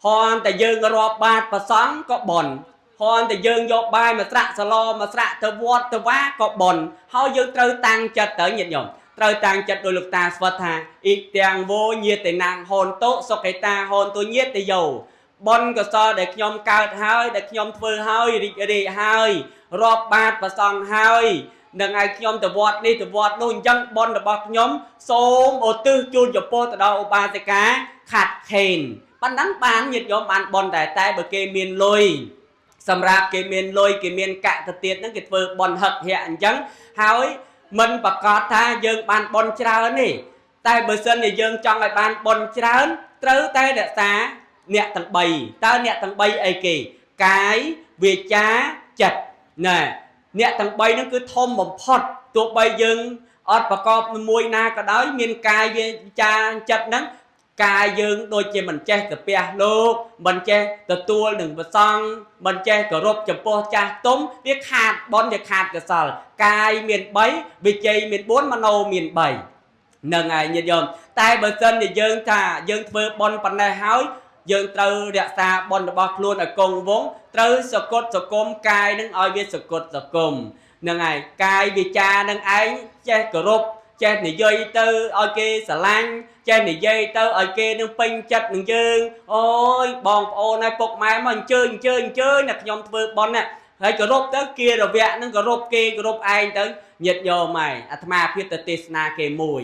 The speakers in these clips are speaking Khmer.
ហន់តែយើងរាប់បាតប្រសង់ក៏បន់ហន់តែយើងយកបាយមកស្រាក់សឡមកស្រាក់ទៅវត្តទៅវាក៏បន់ហើយយើងត្រូវតាំងចិត្តទៅញាតិញោមត្រូវតាំងចិត្តដោយលោកតាស្វត្តថាអ៊ីទាំងវោញាតិណាំងហនតុសុខេតាហនតុញាតិយោបុណ្យកុសលដែលខ្ញុំកើតហើយដែលខ្ញុំធ្វើហើយរីករាយហើយរាប់បាតប្រសង់ហើយនឹងឲ្យខ្ញុំទៅវត្តនេះទៅវត្តនោះអញ្ចឹងបុណ្យរបស់ខ្ញុំសូមឧទ្ទិសជូនចំពោះទៅដល់ឧបាសិកាខាត់ខេនប៉ុណ្ណឹងបានញាតិញោមបានបុណ្យដែរតែបើគេមានលុយសម្រាប់គេមានលុយគេមានកទៅទៀតហ្នឹងគេធ្វើបុណ្យហឹកហៈអញ្ចឹងហើយមិនប្រកាសថាយើងបានបុណ្យច្រើនទេតែបើសិនជាយើងចង់ឲ្យបានបុណ្យច្រើនត្រូវតែរក្សាអ្នកទាំង3តើអ្នកទាំង3អីគេកាយវាចាចិត្តណែអ្នកទាំង3ហ្នឹងគឺធំបំផុតទោះបីយើងអត់ប្រកបមួយណាក៏ដោយមានកាយវាចាចិត្តហ្នឹងកាយយើងដូចជាមិនចេះកាពះលោកមិនចេះទទួលនឹងប្រសង់មិនចេះគោរពចំពោះចាស់ទុំវាខាតបុណ្យវាខាតកុសលកាយមាន3វិជ័យមាន4មโนមាន3ហ្នឹងហើយញាតិញោមតែបើសិនជាយើងថាយើងធ្វើបុណ្យប៉ុណ្ណេះហើយយើងត្រូវរក្សាបុណ្យរបស់ខ្លួនឲ្យគង់វង្សត្រូវសគត់សគមកាយនឹងឲ្យវាសគត់សគមហ្នឹងហើយកាយវិចានឹងឯងចេះគោរពចេះនិយាយទៅឲ្យគេស្រឡាញ់ចេះនិយាយទៅឲ្យគេនឹងពេញចិត្តនឹងយើងអូយបងប្អូនហើយពុកម៉ែមកអញ្ជើញអញ្ជើញអញ្ជើញណាខ្ញុំធ្វើបុណ្យណាហើយគោរពទៅគារវៈនឹងគោរពគេគោរពឯងទៅញាតិញោមហើយអាត្មាភាពទៅទេសនាគេមួយ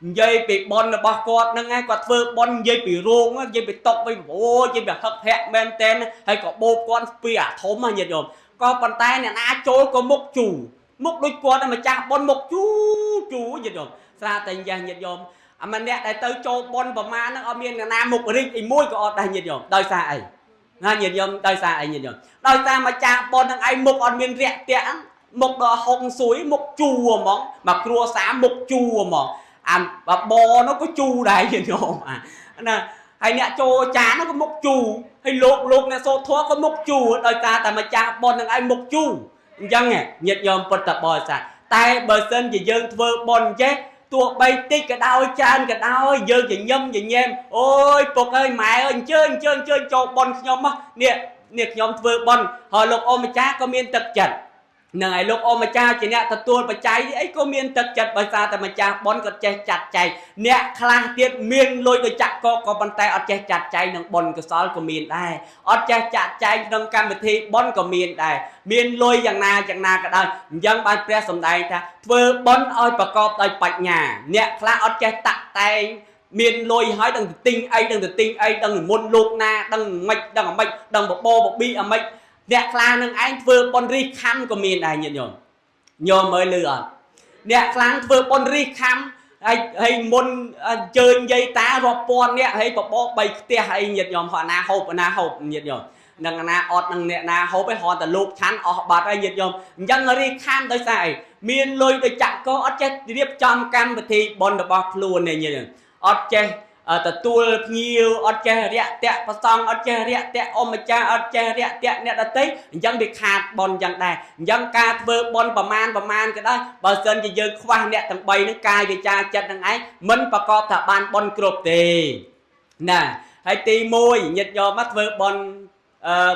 និយាយពីបុណ្យរបស់គាត់ហ្នឹងឯងគាត់ធ្វើបុណ្យនិយាយពីរោងនិយាយពីតុកវិញអូនិយាយពីហឹកហាក់មែនតែនហើយក៏បូបគាត់ពីអាធំញាតិញោមក៏ប៉ុន្តែអ្នកណាចូលក៏មុខជូមុខដូចគាត់ម្ចាស់បុណ្យមុខជូជូញាតិញោមស្រាតែយ៉ាញាតិញោមអាម្នាក់ដែលទៅចូលបុណ្យប្រមាណហ្នឹងអត់មានអ្នកណាមុខរីកអីមួយក៏អត់ដែរញាតិញោមដោយសារអីណាញាតិញោមដោយសារអីញាតិញោមដោយសារម្ចាស់បុណ្យហ្នឹងឯងមុខអត់មានរាក់ទាក់មុខដល់ហុងស៊ួយមុខជូហ្មងមកគ្រួសារមុខជូហ្មងអាបបនោះក៏ជូដែរញាតិញោមអាណាហើយអ្នកចូលចាននោះក៏មុខជូហើយលោកអ្នកសូត្រធម៌ក៏មុខជូដោយសារតែម្ចាស់បុណ្យនឹងឯងមុខជូអញ្ចឹងញាតិញោមពុទ្ធបរិស័ទតែបើសិនជាយើងធ្វើបុណ្យចេះទោះបីតិចក៏ដោយច្រើនក៏ដោយយើងញញឹមញញែមអូយពុកអើយម៉ែអើយអញ្ជើញអញ្ជើញអញ្ជើញចូលបុណ្យខ្ញុំមកនេះនេះខ្ញុំធ្វើបុណ្យហើយលោកអ៊ំម្ចាស់ក៏មានទឹកចិត្តនឹងហើយលោកអ៊ំម្ចាស់ជាអ្នកទទួលបច្ច័យអីក៏មានទឹកចិត្តដោយសារតែម្ចាស់បុណ្យក៏ចេះចាត់ចែងអ្នកខ្លះទៀតមានលុយដូចចាក់កក៏ប៉ុន្តែអត់ចេះចាត់ចែងនឹងបុណ្យកុសលក៏មានដែរអត់ចេះចាត់ចែងក្នុងកម្មវិធីបុណ្យក៏មានដែរមានលុយយ៉ាងណាយ៉ាងណាក៏ដោយអញ្ចឹងបានព្រះសម្ដែងថាធ្វើបុណ្យឲ្យប្រកបដោយបញ្ញាអ្នកខ្លះអត់ចេះតាក់តែងមានលុយហើយដឹងទៅទិញអីដឹងទៅទិញអីដឹងមុនលោកណាដឹងមិនដឹងអាម៉េចដឹងបបបប៊ីអាម៉េចអ្នកខ្លះនឹងឯងធ្វើបុណ្យរិះខំក៏មានដែរញាតិញោមញោមមើលលឺអត់អ្នកខ្លះធ្វើបុណ្យរិះខំហើយហើយមុនអញ្ជើញយាយតារាប់ពាន់អ្នកហើយបបរ3ផ្ទះអីញាតិញោមហោះណាហូបណាហូបញាតិញោមនឹងណាអត់នឹងអ្នកណាហូបឯងគ្រាន់តែលោកឆាន់អស់បាត់ហើយញាតិញោមអញ្ចឹងរិះខំដោយសារអីមានលុយដូចចាក់កអត់ចេះរៀបចំកម្មវិធីបុណ្យរបស់ខ្លួននេះញាតិញោមអត់ចេះទទួលភ្ញៀវអត់ចេះរាក់ទាក់ប្រសង់អត់ចេះរាក់ទាក់អ៊ំម្ចាស់អត់ចេះរាក់ទាក់អ្នកដទៃអញ្ចឹងវាខាតបុណ្យអញ្ចឹងដែរអញ្ចឹងការធ្វើបុណ្យប្រមាណប្រមាណក៏ដោយបើសិនជាយើងខ្វះអ្នកទាំង3ហ្នឹងកាយវាចាចិត្តហ្នឹងឯងមិនប្រកបថាបានបុណ្យគ្រប់ទេណាហើយទី1ញាតិញោមមកធ្វើបុណ្យ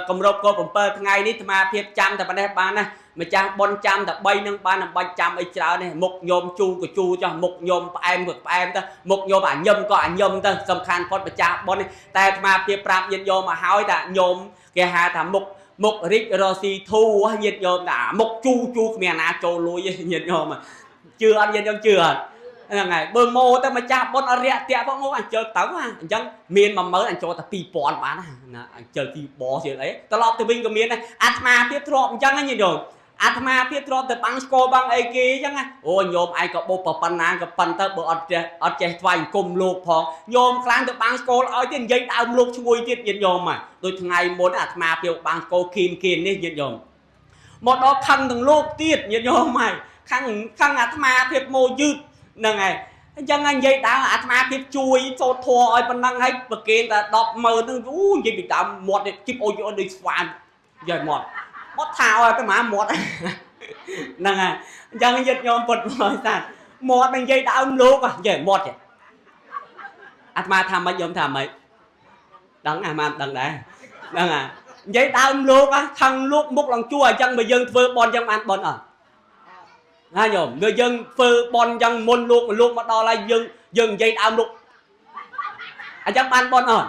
គម្រប់គោ7ថ្ងៃនេះអាត្មាភាពចាំតែប៉ុណ្ណេះបានណាម្ចាស់បុណ្យចាំតែ3នឹងបានមិនបាច់ចាំអីច្រើនទេមុខញោមជូក៏ជូចុះមុខញោមផ្អែមក៏ផ្អែមទៅមុខញោមអាញឹមក៏អាញឹមទៅសំខាន់ផុតម្ចាស់បុណ្យនេះតែអាត្មាភាពប្រាប់ញាតិញោមមកហើយថាញោមគេហៅថាមុខមុខរិចរស៊ីធូញាតិញោមថាមុខជូជូគ្មានអាណាចូលលួយទេញាតិញោមជឿអត់ញាតិញោមជឿអត់ហ្នឹងហើយបើម៉ូទៅម្ចាស់បុណ្យអត់រាក់ទាក់ផងអូអញ្ជើទៅអញ្ចឹងមាន10000អញ្ចូលតែ2000បានណាអញ្ជើទីបទៀតអីត្រឡប់ទៅវិញក៏មានដែរអាត្មាភាពទ្របអញ្ចឹងណាញាតិញោមអាត្មាភាពទ្របទៅបាំងស្គរបាំងអីគេអញ្ចឹងណាអូញោមឯងក៏បុបប៉ុណ្ណាក៏ប៉ុណ្ទៅបើអត់ចេះអត់ចេះថ្វាយអង្គមលោកផងញោមខ្លាំងទៅបាំងស្គរឲ្យទៀតនិយាយដើមលោកឈ្ងុយទៀតញាតិញោមដូចថ្ងៃមុនអាត្មាភាពបាំងស្គរគៀនគៀននេះញាតិញោមមកដល់ខឹងទាំងលោកទៀតញាតិញោមហើយខាងខាងអាត្មាភាពម៉ូយឺតហ្នឹងហើយអញ្ចឹងនិយាយដើមអាត្មាភាពជួយសូត្រធម៌ឲ្យប៉ុណ្ណឹងហើយប្រគេនតែ100000ហ្នឹងអូនិយាយពីដើមមាត់ជីបអូយដូចស្វានយាយមាត់មាត់ថាឲ្យទៅម៉ាមាត់ហ្នឹងហើយអញ្ចឹងញាតិញោមពុទ្ធបរិស័ទមាត់នឹងនិយាយដើមលោកនិយាយមាត់ចេះអាត្មាថាម៉េចញោមថាម៉េច ដឹងអាម៉ាមិនដឹងដែរហ្នឹងអានិយាយដើមលោកខឹងលោកមុខឡើងជួអញ្ចឹងបើយើងធ្វើបន់អញ្ចឹងបានបន់អត់ណាញោមបើយើងធ្វើបន់អញ្ចឹងមុនលោកលោកមកដល់ហើយយើងយើងនិយាយដើមលោកអញ្ចឹងបានបន់អត់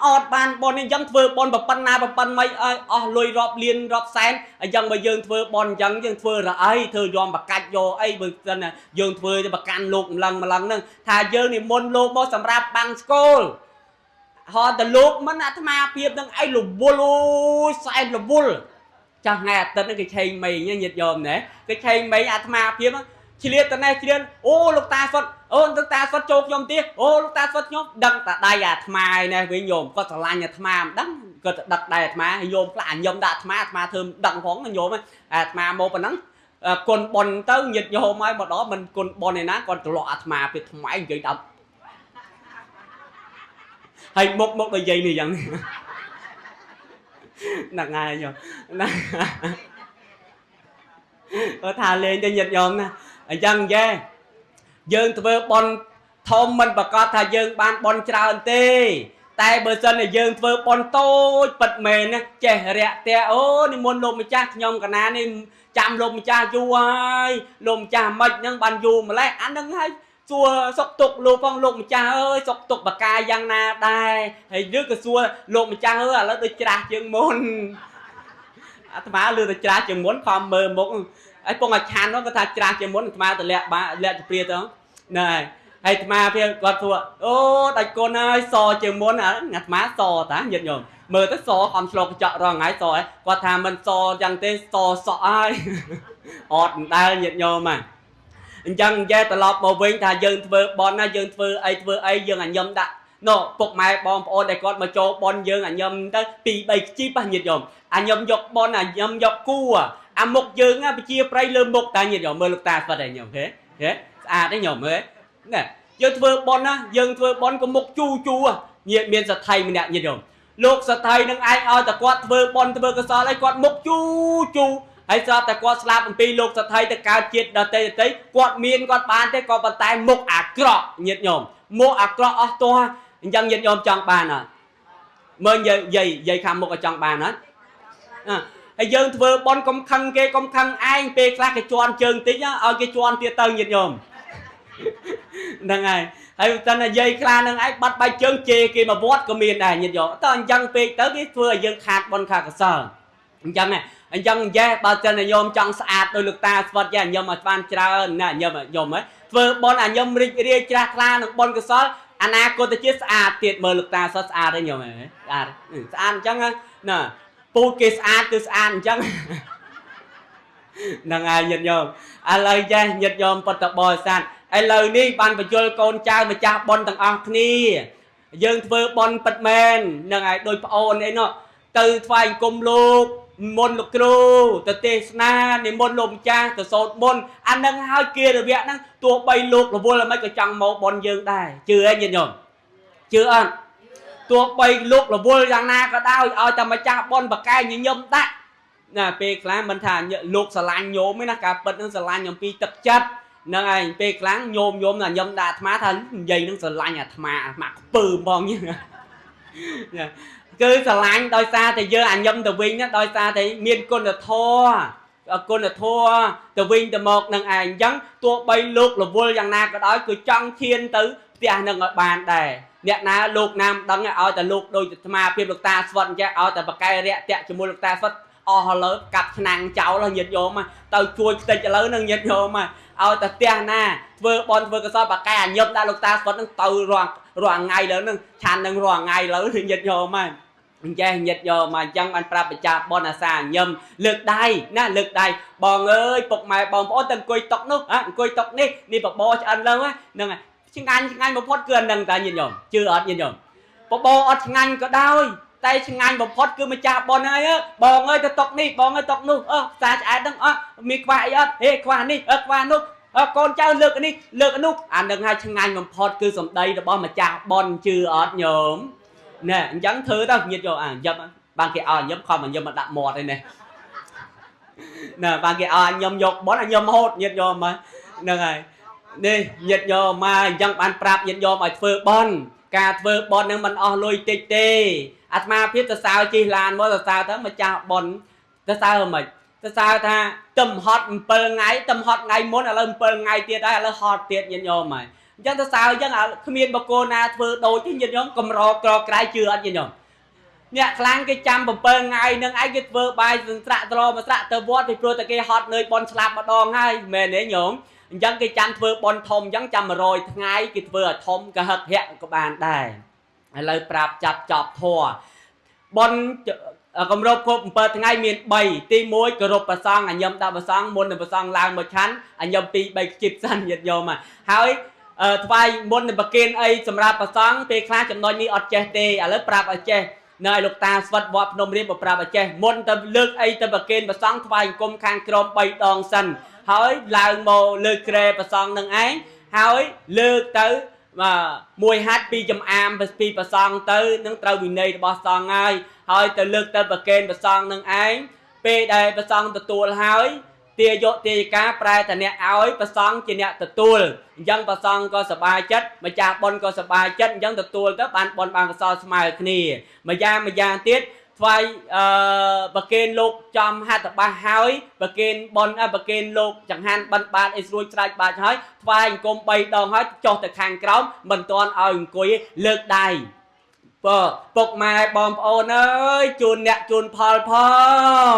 អត់បានបន់នេះអញ្ចឹងធ្វើបន់ប្រប៉ុណ្ណាប្រប៉ុណ្ណីឲ្យអស់លុយរាប់លានរាប់សែនអញ្ចឹងបើយើងធ្វើបន់អញ្ចឹងយើងធ្វើរអីធ្វើយំបកាច់យកអីបើសិនណាយើងធ្វើទៅប្រកាន់លោកម្លឹងម្លឹងហ្នឹងថាយើងនិមន្តលោកមកសម្រាប់បាំងស្គលហត់តែលោកមិនអាត្មាភាពនឹងឯងរវល់អូយសែនរវល់ចាស់ថ្ងៃអាទិត្យហ្នឹងគេឆេងមេងញាតិញោមណាគេឆេងមេងអាត្មាភាពឆ្លៀតតនេះឆ្លៀតអូលោកតាសុតអូលោកតាសុតចូលខ្ញុំទៀតអូលោកតាសុតខ្ញុំដឹងតាដៃអាត្មាឯនេះវិញញោមគាត់ស្រឡាញ់អាត្មាមិនដឹងគាត់ទៅដឹកដៃអាត្មាញោមខ្លះញោមដាក់អាត្មាអាត្មាធ្វើមិនដឹងផងញោមអាត្មាមកប៉ុណ្ណឹងគុណប៉ុនទៅញាតិញោមហើយមកដល់មិនគុណប៉ុនឯណាគាត់ត្រឡក់អាត្មាពេលថ្មីនិយាយដល់ហើយមុខមុខដូចយាយនេះយ៉ាងហ្នឹងហើយញោមណាគាត់ថាលេងទៅញាតិញោមណាអញ្ចឹងយេយើងធ្វើបន់ធំមិនប្រកាសថាយើងបានបន់ច្រើនទេតែបើសិនជាយើងធ្វើបន់តូចពិតមែនណាចេះរាក់តាអូនិមន្តលោកម្ចាស់ខ្ញុំកណានេះចាំលោកម្ចាស់យូរហើយលោកម្ចាស់មិនហ្នឹងបានយូរម្លេះអាហ្នឹងហើយសួរសុកទុកលោកផងលោកម្ចាស់អើយសុកទុកបកាយ៉ាងណាដែរហើយឬក៏សួរលោកម្ចាស់អើយឥឡូវដូចច្រាស់ជាងមុនអាត្មាលឺតែច្រាស់ជាងមុនខំមើលមុខហើយពងអាឆាននោះគាត់ថាច្រាស់ជាងមុនអាត្មាទៅលាក់បាលាក់ជាព្រាទៅណែហើយអាត្មាវាគាត់ធ្វើអូដាច់គុណហើយសជាងមុនអាត្មាសតាញាតិញោមមើលទៅសខំឆ្លងកញ្ចក់រងថ្ងៃសគាត់ថាមិនសយ៉ាងទេសសក់ហើយអត់មិនដែលញាតិញោមហ่ะអញ្ចឹងនិយាយត្រឡប់មកវិញថាយើងធ្វើបន់ណាយើងធ្វើអីធ្វើអីយើងអាញឹមដាក់ណូពុកម៉ែបងប្អូនដែលគាត់មកចូលបន់យើងអាញឹមទៅ2 3ខ្ជីបញាតិញោមអាញឹមយកបន់អាញឹមយកគួអាមុខយើងប្រជាប្រិយលើមុខតាញាតិញោមមើលលោកតាស្វិតឯងញោមហេហេស្អាតទេញោមហេណែយើងធ្វើបន់ណាយើងធ្វើបន់ក៏មុខជូជូញាតិមានសថៃម្នាក់ញាតិញោមលោកសថៃនឹងឯងឲ្យតែគាត់ធ្វើបន់ធ្វើកសលអីគាត់មុខជូជូហើយស្រាប់តែគាត់ស្លាប់អំពីលោកសថៃទៅកើតជាតិដតីដតីគាត់មានគាត់បានទេក៏ប៉ុន្តែមុខអាក្រក់ញាតិញោមមុខអាក្រក់អស់ទាស់អញ្ចឹងញាតិញោមចង់បានអត់មើលយាយយាយខាងមុខក៏ចង់បានអត់ហើយយើងធ្វើបន់កុំខឹងគេកុំខឹងឯងពេលខ្លះគេជន់ជើងតិចឲ្យគេជន់ទៀតទៅញាតិញោមហ្នឹងហើយហើយតែនិយាយខ្លះនឹងឯងបាត់បែកជើងជេរគេមកវត្តក៏មានដែរញាតិញោមតើអញ្ចឹងពេកទៅគេធ្វើឲ្យយើងខាតបន់ខាតកសលអញ្ចឹងអញ្ចឹងយ៉េបើសិនញោមចង់ស្អាតដោយលោកតាស្វិតយ៉ាញោមឲ្យបានច្រើនណាញោមញោមហ៎ធ្វើបន់អាញោមរីករាយច្រាស់ថ្លានឹងបន់កសលអនាគតជាស្អាតទៀតមើលលោកតាស្វិតស្អាតទេញោមហ៎ស្អាតស្អាតអញ្ចឹងណាពូជគេស្អាតគឺស្អាតអញ្ចឹងហ្នឹងហើយញាតិញោមឥឡូវចេះញាតិញោមពុទ្ធបរិស័ទឥឡូវនេះបានបញ្យលកូនចៅម្ចាស់បុណ្យទាំងអស់គ្នាយើងធ្វើបុណ្យពិតមែនហ្នឹងហើយដោយប្អូនអីនោះទៅថ្វាយអង្គមលោកមុនលោកគ្រូទៅទេសនានិមន្តលោកម្ចាស់ទៅសូត្របុណ្យអានឹងហើយគារវៈហ្នឹងទោះបីលោករវល់អ្មេចក៏ចង់មកបុណ្យយើងដែរជឿអីញាតិញោមជឿអត់ទោះបីលោករវល់យ៉ាងណាក៏ដោយឲ្យតែម្ចាស់បុណ្យបកែញញឹមដាក់ណាពេលខ្លះមិនថាលោកស្រឡាញ់ញោមទេណាការពិតហ្នឹងស្រឡាញ់អំពីទឹកចិត្តហ្នឹងឯងពេលខ្លះញោមញោមណាញឹមដាក់អាត្មាថានិយាយហ្នឹងស្រឡាញ់អាត្មាអាត្មាខ្ពើមផងនេះគឺស្រឡាញ់ដោយសារតែយើងអាញឹមទៅវិញណាដោយសារតែមានគុណធម៌គុណធម៌ទៅវិញទៅមកនឹងឯងអញ្ចឹងទោះបីលោករវល់យ៉ាងណាក៏ដោយគឺចង់ឈានទៅផ្ទះនឹងឲ្យបានដែរអ្នកណាលោកណាមដឹងឲ្យតែលោកដូចអាត្មាភាពលោកតាស្វិតអញ្ចឹងឲ្យតែបកែរាក់តាក់ជាមួយលោកតាស្វិតអស់ឥឡូវកាប់ឆ្នាំងចោលញាតិញោមទៅជួយខ្ទេចឥឡូវនឹងញាតិញោមឲ្យតែផ្ទះណាធ្វើបន់ធ្វើកសលបកែអាញឹមដាក់លោកតាស្វិតនឹងទៅរាល់ថ្ងៃលើនឹងឆាននឹងរាល់ថ្ងៃលើញាតិញោមហ្នឹងអញ្ចេះញាតិយកមកអញ្ចឹងបានប្រាប់បច្ចាបនអាសាញឹមលើកដៃណាលើកដៃបងអើយពុកម៉ែបងប្អូនទៅអង្គុយតុកនោះអង្គុយតុកនេះនេះបបរឆ្អិនឡើងហ្នឹងឆ្ងាញ់ឆ្ងាញ់បំផុតគឺអានឹងតាញាតិញោមជឿអត់ញាតិញោមបបរអត់ឆ្ងាញ់ក៏ដោយតែឆ្ងាញ់បំផុតគឺម្ចាស់បនហើយបងអើយទៅតុកនេះបងអើយតុកនោះអឺផ្សារឆ្អែតហ្នឹងអត់មានខ្វះអីអត់ហេខ្វះនេះអឺខ្វះនោះកូនចៅលើកនេះលើកនោះអានឹងហើយឆ្ងាញ់បំផុតគឺសម្ដីរបស់ម្ចាស់បនជឿអត់ញោមណែអញ្ចឹងធ្វើទៅញាតិយកអាញឹមបានគេឲ្យញឹមខំញឹមមកដាក់មាត់ឯនេះណែបានគេឲ្យញឹមយកបនញឹមហូតញាតិយកមកហ្នឹងហើយនេះញាតិយកមកអញ្ចឹងបានប្រាប់ញាតិយកឲ្យធ្វើបន ការធ្វើបន់នឹងមិនអស់លុយតិចទេអាត្មាភាពសរសើរជិះឡានមកសរសើរទៅម្ចាស់បន់សរសើរមិនសរសើរថាទឹមហត់7ថ្ងៃទឹមហត់ថ្ងៃមុនឥឡូវ7ថ្ងៃទៀតហើយឥឡូវហត់ទៀតញាតិញោមហើយអញ្ចឹងសរសើរអញ្ចឹងគ្មានបកគោណាធ្វើដូចទេញាតិញោមកម្រក្រក្រៃជឿអត់ញាតិញោមអ្នកខ្លាំងគេចាំ7ថ្ងៃនឹងឯងគេធ្វើបាយស្រាក់ត្រមកស្រាក់ទៅវត្តពីព្រោះតែគេហត់នឿយបន់ស្លាប់ម្ដងហើយមែនទេញោមអញ្ចឹងគេចាំធ្វើបន់ធំអញ្ចឹងចាំ100ថ្ងៃគេធ្វើឲ្យធំក៏ហឹកហៈក៏បានដែរឥឡូវប្រាប់ចាប់ចប់ធัวបន់គម្រប់គ្រប់7ថ្ងៃមាន3ទី1គោរពព្រះសង្ឃអញឹមដាក់ព្រះសង្ឃមុននឹងព្រះសង្ឃឡើងមកឆាន់អញឹម2 3ខ្ជិបសិនញាតិញោមហើយថ្វាយមុននឹងប្រគេនអីសម្រាប់ព្រះសង្ឃពេលខ្លះចំណុចនេះអត់ចេះទេឥឡូវប្រាប់ឲ្យចេះនៅឲ្យលោកតាស្វិតវត្តភ្នំរៀបប្រាប់ឲ្យចេះមុនទៅលើកអីទៅប្រគេនព្រះសង្ឃថ្វាយអង្គមខាងក្រោម3ដងសិនហើយឡើងមកលើកក្រែព្រះសង្ឃនឹងឯងហើយលើកទៅមួយហាត់ពីចំអាមពីព្រះសង្ឃទៅនឹងត្រូវវិន័យរបស់សង្ឃហើយហើយទៅលើកទៅប្រគេនព្រះសង្ឃនឹងឯងពេលដែលព្រះសង្ឃទទួលហើយទាយកទាយកាប្រែតអ្នកឲ្យព្រះសង្ឃជាអ្នកទទួលអញ្ចឹងព្រះសង្ឃក៏សប្បាយចិត្តម្ចាស់បុណ្យក៏សប្បាយចិត្តអញ្ចឹងទទួលទៅបានបុណ្យបានកុសលស្មើគ្នាម្យ៉ាងទៀតថ្វាយប្រគេនលោកចំហត្ថបាសហើយប្រគេនបុណ្យប្រគេនលោកចង្ហាន់បិណ្ឌបាតអីស្រួយស្រេចបាច់ហើយថ្វាយអង្គម3ដងហើយចុះទៅខាងក្រោមមិនទាន់ឲ្យអង្គុយលើកដៃបើពុកម៉ែបងប្អូនអើយជូនអ្នកជូនផលផ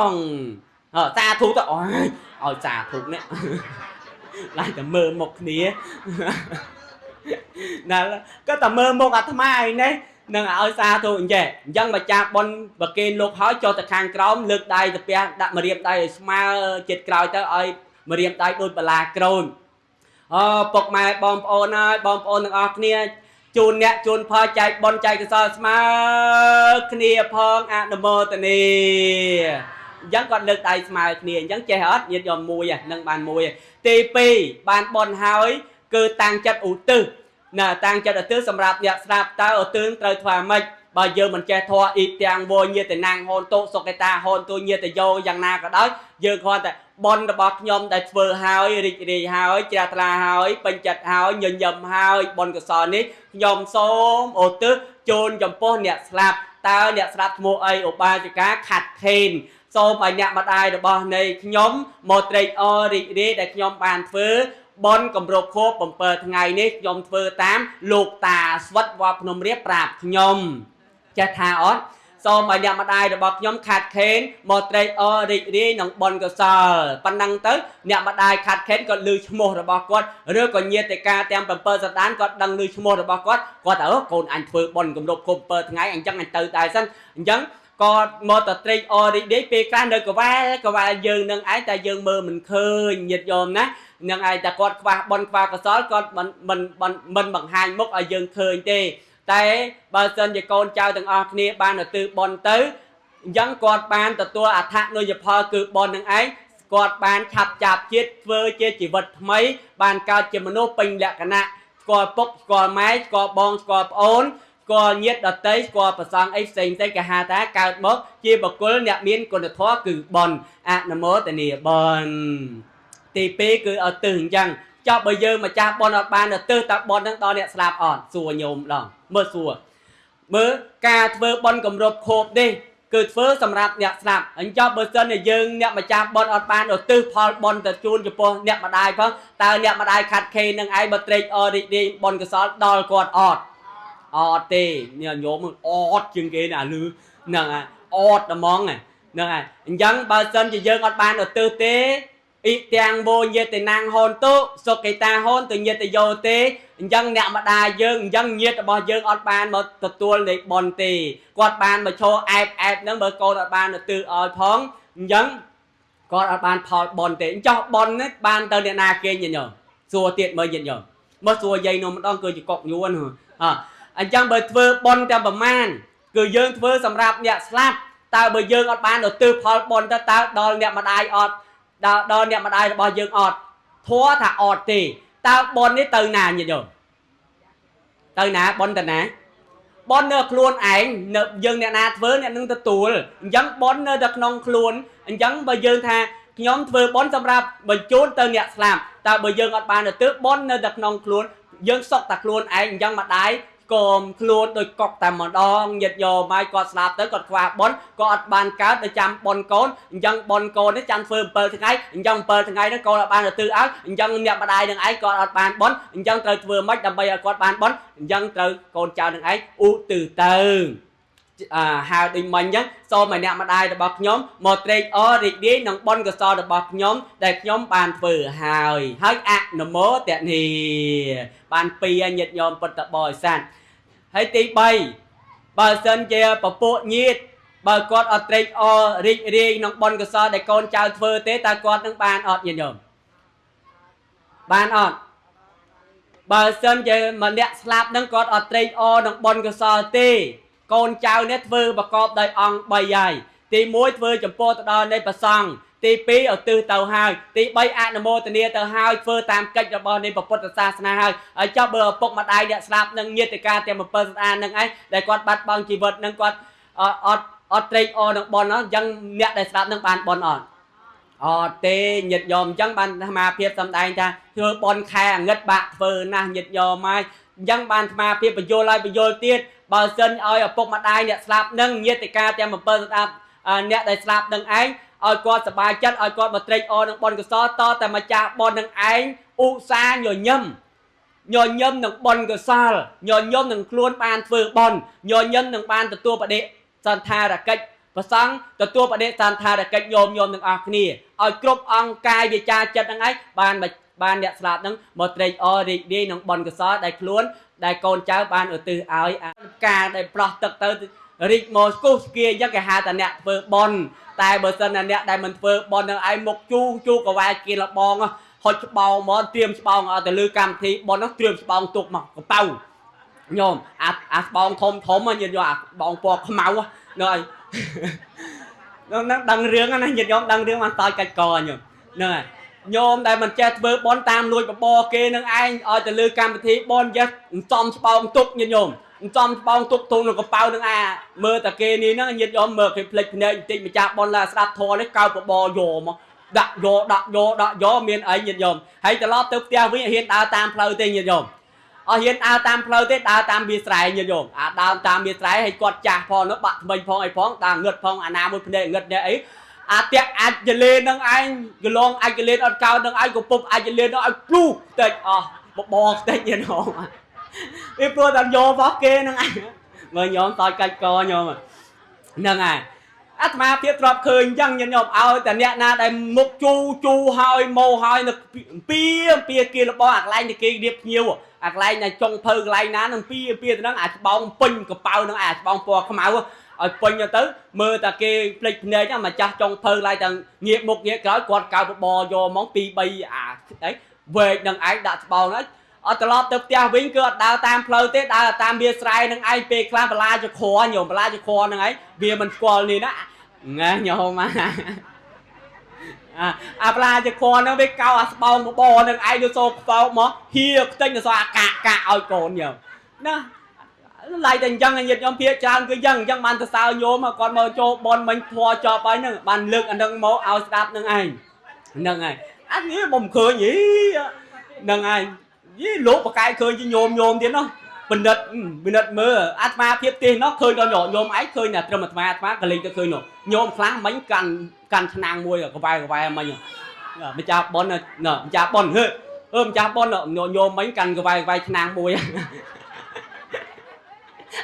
ងសាធុទៅអូយឲ្យសាធុនេះឡើងតែមើលមុខគ្នាណាក៏តែមើលមុខអាត្មាឯនេះនឹងឲ្យសាធុអញ្ចេះអញ្ចឹងម្ចាស់បុណ្យប្រគេនលោកហើយចុះទៅខាងក្រោមលើកដៃទៅផ្ទះដាក់ម្រាមដៃឲ្យស្មើចិត្តក្រោយទៅឲ្យម្រាមដៃដូចបន្លាក្រូនអូពុកម៉ែបងប្អូនហើយបងប្អូនទាំងអស់គ្នាជូនអ្នកជូនផលចែកបុណ្យចែកកុសលស្មើគ្នាផងអនុមោទនាអញ្ចឹងគាត់លើកដៃស្មើគ្នាអញ្ចឹងចេះអត់ញាតិយកមួយនឹងបានមួយទី2បានបុណ្យហើយគឺតាំងចិត្តឧទ្ទិសណាតាំងចិត្តឧទ្ទិសសម្រាប់អ្នកស្ដាប់តើឧទ្ទិសត្រូវធ្វើម៉េចបើយើងមិនចេះធម៌អ៊ីទាំងវញាតិណាំងហូនតុសុកេតាហូនទុញាតិយោយ៉ាងណាក៏ដោយយើងគ្រាន់តែបុណ្យរបស់ខ្ញុំដែលធ្វើហើយរីករាយហើយជ្រះថ្លាហើយពេញចិត្តហើយញញឹមហើយបុណ្យកុសលនេះខ្ញុំសូមឧទ្ទិសជូនចំពោះអ្នកស្លាប់តើអ្នកស្លាប់ឈ្មោះអីឧបាសិកាខាត់ខេនសូមឲ្យអ្នកម្ដាយរបស់នៃខ្ញុំមកត្រេកអររីករាយដែលខ្ញុំបានធ្វើបុណ្យគម្រប់ខួប7ថ្ងៃនេះខ្ញុំធ្វើតាមលោកតាស្វិតវត្តភ្នំរៀបប្រាប់ខ្ញុំចេះថាអត់សូមឲ្យអ្នកម្ដាយរបស់ខ្ញុំខាត់ខេនមកត្រេកអររីករាយនឹងបុណ្យកុសលប៉ុណ្ណឹងទៅអ្នកម្ដាយខាត់ខេនក៏ឮឈ្មោះរបស់គាត់ឬក៏ញាតិកាទាំង7សន្តានគាត់ដឹងឮឈ្មោះរបស់គាត់គាត់ថាកូនអញធ្វើបុណ្យគម្រប់ខួប7ថ្ងៃអញ្ចឹងអញទៅដែរសិនអញ្ចឹងក៏មកតត្រេកអររីករាយពេលខ្លះនៅកវ៉ែកវ៉ែយើងនឹងឯងតែយើងមើលមិនឃើញញាតិញោមណានឹងឯងតែគាត់ខ្វះបុណ្យខ្វះកុសលគាត់មិនបង្ហាញមុខឲ្យយើងឃើញទេតែបើសិនជាកូនចៅទាំងអស់គ្នាបានទៅទិបុណ្យទៅអញ្ចឹងគាត់បានទទួលអដ្ឋនុយផលគឺបុណ្យនឹងឯងគាត់បានឆាប់ចាប់ជាតិធ្វើជាជីវិតថ្មីបានកើតជាមនុស្សពេញលក្ខណៈស្គាល់ពុកស្គាល់ម៉ែស្គាល់បងស្គាល់ប្អូនស្គាល់ញាតិដតីស្គាល់ប្រសងអីផ្សេងៗគេហៅថាកើតមកជាបុគ្គលអ្នកមានគុណធម៌គឺបុណ្យអនុមោទនាបុណ្យទី2គឺឲ្យទិសអញ្ចឹងចុះបើយើងម្ចាស់បុណ្យអត់បានទៅទិសតើបុណ្យនឹងដល់អ្នកស្លាប់អត់សួរញោមដល់មើលសួរមើលការធ្វើបុណ្យគម្រប់ខួបនេះគឺធ្វើសម្រាប់អ្នកស្លាប់អញ្ចឹងបើសិនជាយើងអ្នកម្ចាស់បុណ្យអត់បានឧទ្ទិសផលបុណ្យទៅជូនចំពោះអ្នកម្ដាយផងតើអ្នកម្ដាយខាត់ខេនឹងឯងបើត្រេកអររីករាយបុណ្យកុសលដល់គាត់អត់អត់ទេនេះញោមអត់ជាងគេណាលឺហ្នឹងហើយអត់ហ្មងហ្នឹងហើយអញ្ចឹងបើសិនជាយើងអត់បានឧទ្ទិសទេអ៊ីទាំងវោញាតិណាំងហូនតុសុកេតាហូនទៅញាតិយោទេអញ្ចឹងអ្នកម្ដាយយើងអញ្ចឹងញាតិរបស់យើងអត់បានមកទទួលនៃបុណ្យទេគាត់បានមកឈរអែបអែបហ្នឹងបើកូនអត់បានទៅឲ្យផងអញ្ចឹងគាត់អត់បានផលបុណ្យទេអញ្ចឹងបុណ្យនេះបានទៅអ្នកណាគេញាតិញោមសួរទៀតមើលញាតិញោមមកសួរយាយនោះម្ដងគឺជាកុកយួនអញ្ចឹងបើធ្វើបុណ្យទាំងប្រមាណគឺយើងធ្វើសម្រាប់អ្នកស្លាប់តើបើយើងអត់បានទៅផលបុណ្យទៅតើដល់អ្នកម្ដាយអត់ដល់អ្នកម្ដាយរបស់យើងអត់ធัวថាអត់ទេតើបុណ្យនេះទៅណាញាតិញោមទៅណាបុណ្យទៅណាបុណ្យនៅខ្លួនឯងនៅយើងអ្នកណាធ្វើអ្នកនឹងទទួលអញ្ចឹងបុណ្យនៅតែក្នុងខ្លួនអញ្ចឹងបើយើងថាខ្ញុំធ្វើបុណ្យសម្រាប់បញ្ជូនទៅអ្នកស្លាប់តើបើយើងអត់បានទៅបុណ្យនៅតែក្នុងខ្លួនយើងសុកតែខ្លួនឯងអញ្ចឹងម្ដាយ កមខ្លួនដោយកុកតែម្ដងញាតិញោមហើយគាត់ស្លាប់ទៅគាត់ខ្វះបុណ្យក៏អត់បានកើតទៅចាំបុណ្យកូនអញ្ចឹងបុណ្យកូននេះចាំធ្វើ7ថ្ងៃអញ្ចឹង7ថ្ងៃហ្នឹងកូនអត់បានទៅទិសឲ្យអញ្ចឹងអ្នកម្ដាយនឹងឯងគាត់អត់បានបុណ្យអញ្ចឹងត្រូវធ្វើម៉េចដើម្បីឲ្យគាត់បានបុណ្យអញ្ចឹងត្រូវកូនចៅនឹងឯងឧទ្ទិសទៅអឺហៅដូចមិញអញ្ចឹងសូមឲ្យអ្នកម្ដាយរបស់ខ្ញុំមកត្រេកអររីករាយនឹងបុណ្យកុសលរបស់ខ្ញុំដែលខ្ញុំបានធ្វើហើយហើយអនុមោទនាបានពីរញាតិញោមពុទ្ធបរិស័ទហើយទី3បើសិនជាពពួកញាតិបើគាត់អត់ត្រេកអររីករាយក្នុងបុណ្យកុសលដែលកូនចៅធ្វើទេតើគាត់នឹងបានអត់ញាតិញោមបានអត់បើសិនជាម្នាក់ស្លាប់នឹងគាត់អត់ត្រេកអរនឹងបុណ្យកុសលទេកូនចៅនេះធ្វើប្រកបដោយអង្គ3ហើយទី1ធ្វើចំពោះទៅដល់នៃព្រះសង្ឃទី2ឧទ្ទិសទៅហើយទី3អនុមោទនាទៅហើយធ្វើតាមកិច្ចរបស់នៃពុទ្ធសាសនាហើយហើយចុះបើឪពុកម្ដាយអ្នកស្លាប់នឹងញាតិការទាំង7ស្អាតនឹងឯងដែលគាត់បាត់បង់ជីវិតនឹងគាត់អត់អត់ត្រេកអរនឹងបុណ្យអញ្ចឹងអ្នកដែលស្លាប់នឹងបានបុណ្យអត់អត់ទេញាតិញោមអញ្ចឹងបានអាត្មាភាពសំដែងថាធ្វើបុណ្យខែអងឹតបាក់ធ្វើណាស់ញាតិញោមហើយអញ្ចឹងបានអាត្មាភាពបញ្យល់ឲ្យបញ្យល់ទៀតបើសិនឲ្យឪពុកម្ដាយអ្នកស្លាប់នឹងញាតិការទាំង7ស្ដាប់អ្នកដែលស្លាប់នឹងឯងឲ្យគាត់សប្បាយចិត្តឲ្យគាត់មកត្រេកអរនឹងបុណ្យកុសលតតែម្ចាស់បុណ្យនឹងឯងឧស្សាហ៍ញញឹមញញឹមនឹងបុណ្យកុសលញញឹមនឹងខ្លួនបានធ្វើបុណ្យញញឹមនឹងបានទទួលបដិសន្ធារកិច្ចព្រះសង្ឃទទួលបដិសន្ធារកិច្ចញោមញោមទាំងអស់គ្នាឲ្យគ្រប់អង្គកាយវាចាចិត្តហ្នឹងឯងបានបានអ្នកស្លាប់ហ្នឹងមកត្រេកអររីករាយនឹងបុណ្យកុសលដែលខ្លួនដែលកូនចៅបានឧទ្ទិសឲ្យការដែលប្រោះទឹកទៅរីកមកគូសគៀអញ្ចឹងគេហៅថាអ្នកធ្វើបុណ្យតែបើសិនណាអ្នកដែលមិនធ្វើបុណ្យនឹងឯងមុខជូជូកវ៉ែគៀនលបងហុចច្បោងមកត្រៀមច្បោងឲ្យទៅលើកម្មវិធីបុណ្យហ្នឹងត្រៀមច្បោងទុកមកកប៉ៅញោមអាអាស្បោងធំធំញាតិញោមអាស្បោងពណ៌ខ្មៅនៅឯហ្នឹងដឹងរឿងណាញាតិញោមដឹងរឿងបានតើកាច់កញោមហ្នឹងហើយញោមដែលមិនចេះធ្វើបុណ្យតាមលួចបបរគេនឹងឯងឲ្យទៅលើកម្មវិធីបុណ្យចេះសំច្បោងទុកញាតិញោមសំច្បោងទុកទុំក្នុងកប៉ៅនឹងអាមើលតាគេនេះហ្នឹងញាតិញោមមើលគេភ្លេចភ្នែកបន្តិចម្ចាស់បុណ្យឡាស្ដាប់ធម៌នេះកៅបបរយកមកដាក់យកដាក់យកដាក់យកមានអីញាតិញោមហើយត្រឡប់ទៅផ្ទះវិញហ៊ានដើរតាមផ្លូវទេញាតិញោមអត់ហ៊ានដើរតាមផ្លូវទេដើរតាមវាស្រែញាតិញោមអាដើរតាមវាស្រែហើយគាត់ចាស់ផងនោះបាក់ថ្មិញផងអីផងដើរងឹតផងអាណាមួយភ្នែកងឹតនេះអីអាតាក់អាចចលេនឹងឯងកលងអាចចលេអត់កោនឹងឯងក៏ពុបអាចចលេនឹងឲ្យព្រុសខ្ទេចអស់បបរខ្ទេចញាតិញោមវាព្រោះតែយករបស់គេហ្នឹងឯងមើលញោមតើកាច់កញោមហ្នឹងហើយអាត្មាភាពទ្របឃើញអញ្ចឹងញាតិញោមឲ្យតែអ្នកណាដែលមុខជូជូហើយមកហើយនៅពីពីគេរបស់អាកន្លែងគេរៀបភ្ញៀវអាកន្លែងណាចុងភៅកន្លែងណានឹងពីពីទៅហ្នឹងអាច្បងពេញកប៉ៅហ្នឹងអាច្បងពណ៌ខ្មៅឲ្យពេញទៅមើលតែគេភ្លេចភ្នែកម្ចាស់ចុងភៅឡើយតែងាកមុខងាកក្រោយគាត់កៅបបរយកហ្មង2 3អាអីវែកនឹងឯងដាក់ច្បងហ្នឹងអត់ត្រឡប់ទៅផ្ទះវិញគឺអត់ដើរតាមផ្លូវទេដើរតាមវាស្រែនឹងឯងពេលខ្លះបលាចក្រញោមបលាចក្រនឹងឯងវាមិនស្គាល់នេះណាណាញោមអាអាបលាចក្រនឹងវាកោអាស្បោងបបរនឹងឯងទៅសូខ្វោកមកហៀខ្ទេចទៅសោអាកាកាឲ្យកូនញោមណាឡៃតែអញ្ចឹងញាតិញោមភាកច្រើនគឺអញ្ចឹងអញ្ចឹងបានទៅសើញោមគាត់មកចូលបនមិញធွာចប់ហើយហ្នឹងបានលើកអានឹងមកឲ្យស្ដាប់នឹងឯងហ្នឹងហើយអានេះបំឃើញយីហ្នឹងហើយយីលោកបកែឃើញជាញោមញោមទៀតនោះពិនិត្យពិនិត្យមើលអាត្មាភាពទេសនោះឃើញដល់ញោមឯងឃើញតែត្រឹមអាត្មាអាត្មាក៏លេងទៅឃើញនោះញោមខ្លះមិញកាន់កាន់ឆ្នាំងមួយកវ៉ែកវ៉ែមិញម្ចាស់ប៉ុនម្ចាស់ប៉ុនហឺអឺម្ចាស់ប៉ុនញោមមិញកាន់កវ៉ែកវ៉ែឆ្នាំងមួយ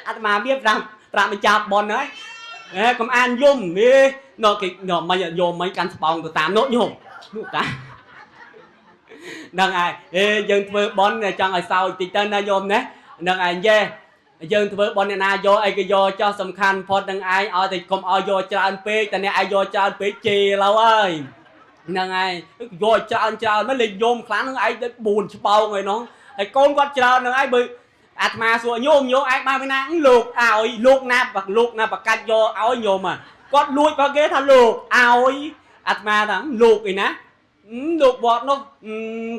អាត្មាភាពប្រាប់ប្រាប់ម្ចាស់ប៉ុនហើយហេកុំអានយំនេះណគេមិញញោមមិញកាន់ស្បោងទៅតាមនោះញោមនោះតាហ្នឹងហើយអេយើងធ្វើប៉ុនចង់ឲ្យសោចតិចទៅណាញោមណាហ្នឹងហើយយេយើងធ្វើប៉ុនអ្នកណាយកអីគេយកចោះសំខាន់ផុតនឹងឯងឲ្យតែកុំឲ្យយកច្រើនពេកតែអ្នកឯងយកច្រើនពេកជេរឡើយហើយហ្នឹងហើយយកច្រើនច្រើនមកលេងញោមខ្លាំងហ្នឹងឯងទៅ4ច្បោងហើយនោះហើយកូនគាត់ច្រើនហ្នឹងឯងបើអាត្មាសួរញោមញោមឯងបានពីណាលោកឲ្យលោកណាលោកណាប្រកាច់យកឲ្យញោមគាត់លួចរបស់គេថាលោកឲ្យអាត្មាថាលោកអីណាលោកវត្តនោះ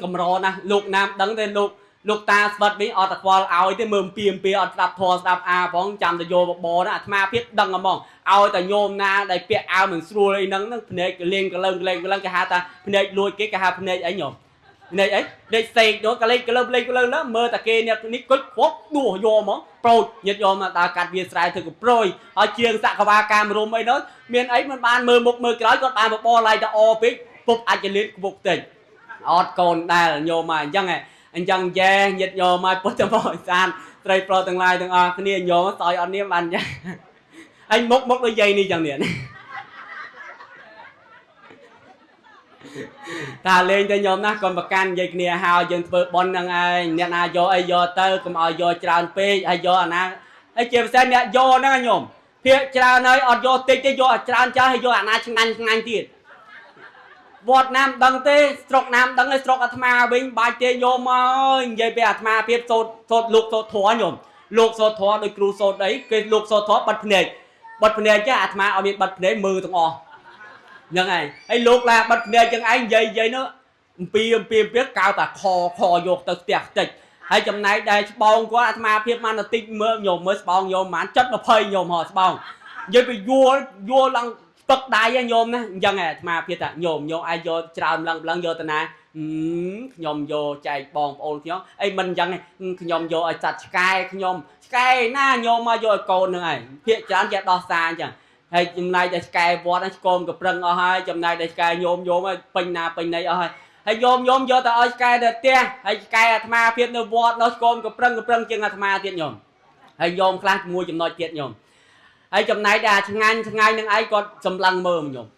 កម្រណាស់លោកណាមដឹងទេលោកលោកតាស្វិតវិញអត់តែខ្វល់ឲ្យទេមើលពីពីអត់ស្ដាប់ធម៌ស្ដាប់អាផងចាំតែយកបបរណាអាត្មាភាពដឹងហ្មងឲ្យតែញោមណាដែលពាក់អាវមិនស្រួលអីហ្នឹងហ្នឹងភ្នែកលេងកលើងលេងកលើងគេហៅថាភ្នែកលួចគេគេហៅភ្នែកអីញោម នេះអីលេខសេកនោះក៏លេខកលើលេខកលើលើមើលតែគេអ្នកនេះគុជគ្រាប់ដួសយកហ្មងប្រូចញាតិយកមកដើរកាត់វាស្រែធ្វើកប្រួយហើយជាងសកវាកាមរុំអីនោះមានអីមិនបានមើលមុខមើលក្រោយគាត់បានបបរឡៃទៅអពេកពុបអាចលៀនគពុកតិចអត់កូនដែលញោមមកអញ្ចឹងអញ្ចឹងយ៉ែញាតិយកមកពុទ្ធបរិស័ទត្រីប្រុសទាំងឡាយទាំងអស់គ្នាញោមសោយអត់នាមបានចឹងអញមុខមុខដូចយាយនេះចឹងនេះតាលេងទៅញោមណាកុំប្រកាន់និយាយគ្នាហើយយើងធ្វើប៉ុនហ្នឹងឯងអ្នកណាយកអីយកទៅកុំឲ្យយកច្រើនពេកហើយយកអាណាហើយជាពិសេសអ្នកយកហ្នឹងញោមភាកច្រើនហើយអត់យកតិចទេយកច្រើនចាស់ហើយយកអាណាឆ្ងាញ់ឆ្ងាញ់ទៀតវត្តណាមដឹងទេស្រុកណាមដឹងទេស្រុកអាត្មាវិញបាច់ទេយកមកនិយាយពីអាត្មាភាពសូត្រសូត្រលោកសូត្រធម៌ញោមលោកសូត្រធម៌ដោយគ្រូសូត្រអីគេលោកសូត្រធម៌បិទភ្នែកបិទភ្នែកចាអាត្មាឲ្យមានបិទភ្នែកមើលទាំងអស់ហ្នឹងឯងហើយលោកឡាបិទភ្នែកចឹងឯងនិយាយនិយាយនោះអំពីអំពីអំពីកៅតាខខយកទៅផ្ទះតិចហើយចំណែកដែលច្បងគាត់អាត្មាភាពបានតិចមើលញោមមើលស្បងញោមប្រហែលចិត្ត20ញោមហោស្បងនិយាយពីយួរយួរឡើងពឹកដៃញោមណាអញ្ចឹងអាត្មាភាពថាញោមញោមឯងយកច្រើនឡើងឡើងយកទៅណាខ្ញុំយកចែកបងប្អូនខ្ញុំអីមិនអញ្ចឹងខ្ញុំយកឲ្យចាត់ឆ្កែខ្ញុំឆ្កែណាញោមមកយកឲ្យកូនហ្នឹងឯងភាកច្រើនចេះដោះសារអញ្ចឹងហើយចំណែកតែឆ្កែវត្តឆ្កោមកប្រឹងអស់ហើយចំណែកតែឆ្កែញោមញោមឲ្យពេញណាពេញណីអស់ហើយហើយញោមញោមយកទៅឲ្យឆ្កែទៅផ្ទះហើយឆ្កែអាត្មាភាពនៅវត្តនោះឆ្កោមកប្រឹងកប្រឹងជាងអាត្មាទៀតញោមហើយញោមខ្លះមួយចំណុចទៀតញោមហើយចំណែកដែលឆ្ងាញ់ឆ្ងាយនឹងឯងគាត់សម្លឹងមើលញោម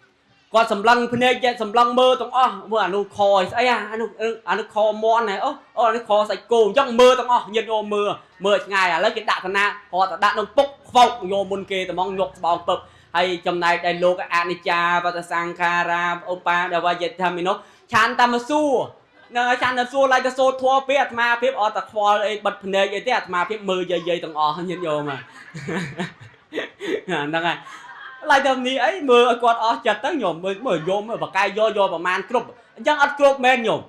គាត់សម្លឹងភ្នែកសម្លឹងមើលទាំងអស់មើលអានោះខស្អីអានោះអានោះខមន់ហ៎អូអូអានេះខសាច់គោអញ្ចឹងមើលទាំងអស់ញាតិញោមមើលមើលឆ្ងាយឥឡូវគេដាក់តាណាគាត់ទៅដាក់ក្នុងពុកខ្វោកយកមុនគេត្មងយកស្បោងពឹបហើយចំណែកដែលលោកអនិច្ចាវតសង្ខារាឧបាដវយធម្មិនោះឆានតាមសួរនឹងឲ្យឆានតាមសួរឡើយទៅសូត្រធัวពេកអាត្មាភាពអត់តែខ្វល់អីបិទភ្នែកអីទេអាត្មាភាពមើលយាយៗទាំងអស់ញាតិញោមហ្នឹងហើយឡើយទៅនេះអីមើលឲ្យគាត់អស់ចិត្តទៅញោមមើលមើលយំបកាយយកយកប្រមាណគ្រប់អញ្ចឹងអត់គ្រប់មែនញោម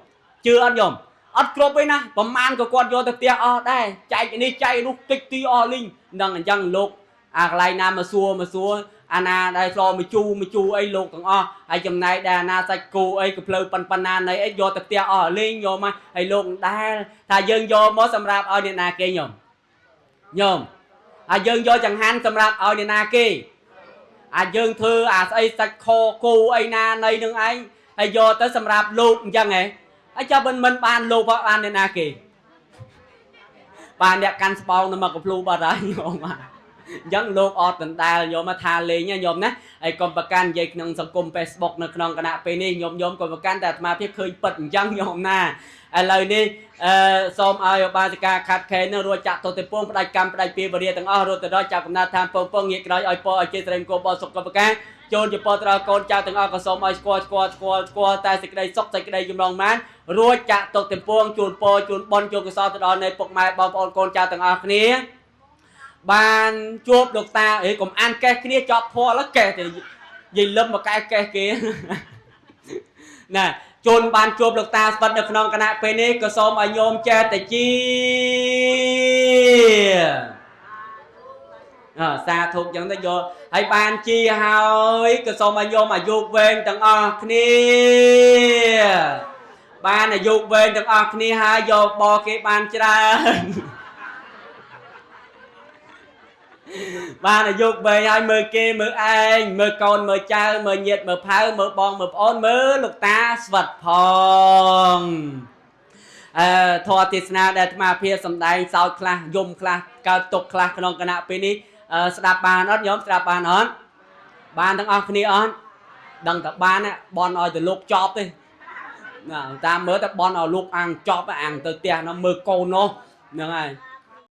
ជឿអត់ញោមអត់គ្រប់ទេណាប្រមាណក៏គាត់យកទៅផ្ទះអស់ដែរចែកនេះចែកនោះតិចទីអស់លីងហ្នឹងអញ្ចឹងលោកអាកន្លែងណាមកសួរមកសួរអាណាដែលស្លមកជូមកជូអីលោកទាំងអស់ហើយចំណែកដែលអាណាសាច់គោអីក៏ផ្លូវប៉ុណ្ណាណីអីយកទៅផ្ទះអស់លេងយកមកហើយលោកដែលថាយើងយកមកសម្រាប់ឲ្យអ្នកណាគេញោមញោមហើយយើងយកចង្ហាន់សម្រាប់ឲ្យអ្នកណាគេអាយើងធ្វើអាស្អីសាច់ខគោអីណាណីនឹងឯងហើយយកទៅសម្រាប់លោកអញ្ចឹងហ៎ហើយចាប់មិនបានលោកបានអ្នកណាគេបានអ្នកកាន់ស្បោងនៅមកកំភ្លូបាត់ហើយញោមអញ្ចឹងលោកអត់ដណ្ដែលញោមថាលេងញោមណាហើយកុំប្រកាន់និយាយក្នុងសង្គម Facebook នៅក្នុងគណៈពេលនេះញោមញោមកុំប្រកាន់តែអាត្មាភាពឃើញពិតអញ្ចឹងញោមណាឥឡូវនេះអឺសូមឲ្យឧបាសិកាខាត់ខេនឹងរួចចាក់ទទេពងផ្ដាច់កម្មផ្ដាច់ពីវរិយទាំងអស់រត់ទៅដល់ចាប់កំណត់ឋានពងពងងាកក្រោយឲ្យពរឲ្យជាស្រីមង្គលបសុខកបកាចូលជាពរត្រកូនចៅទាំងអស់ក៏សូមឲ្យស្គាល់ស្គាល់ស្គាល់ស្គាល់តែសេចក្តីសុខសេចក្តីចម្រុងបានរួចចាក់ទុកទាំងពួងជូនពរជូនបុណ្យជូនកុសលទៅដល់នៃពុកម៉ែបងប្អូនកូនចៅទាំងអស់គ្នាបានជួបលោកតាអេកុំអានកេះគ្នាចប់ធေါ်ឡើយកេះទៅយាយលឹមមកកែកេះគេណាជូនបានជួបលោកតាស្បិតនៅក្នុងគណៈពេលនេះក៏សូមឲ្យញោមចេះតែជាសាធុចឹងទៅយកហើយបានជាហើយក៏សូមឲ្យញោមអាយុវែងទាំងអស់គ្នាបានអាយុវែងទាំងអស់គ្នាហើយយកបគេបានច្រើនបានអាយុវែងហើយមើលគេមើលឯងមើលកូនមើលចៅមើលញាតិមើលផៅមើលបងមើលប្អូនមើលលោកតាស្វិតផងអឺធម៌ទេសនាដែលអាត្មាភាពសំដែងសោតខ្លះយំខ្លះកើតទុកខ្លះក្នុងគណៈពេលនេះស្ដាប់បានអត់ញោមស្ដាប់បានអត់បានទាំងអស់គ្នាអត់ដឹងតែបានបនឲ្យទៅលោកចប់ទេណាតាមមើលតែបនឲ្យលោកអាងចប់អាងទៅផ្ទះនោះមើលកូននោះហ្នឹងហើយ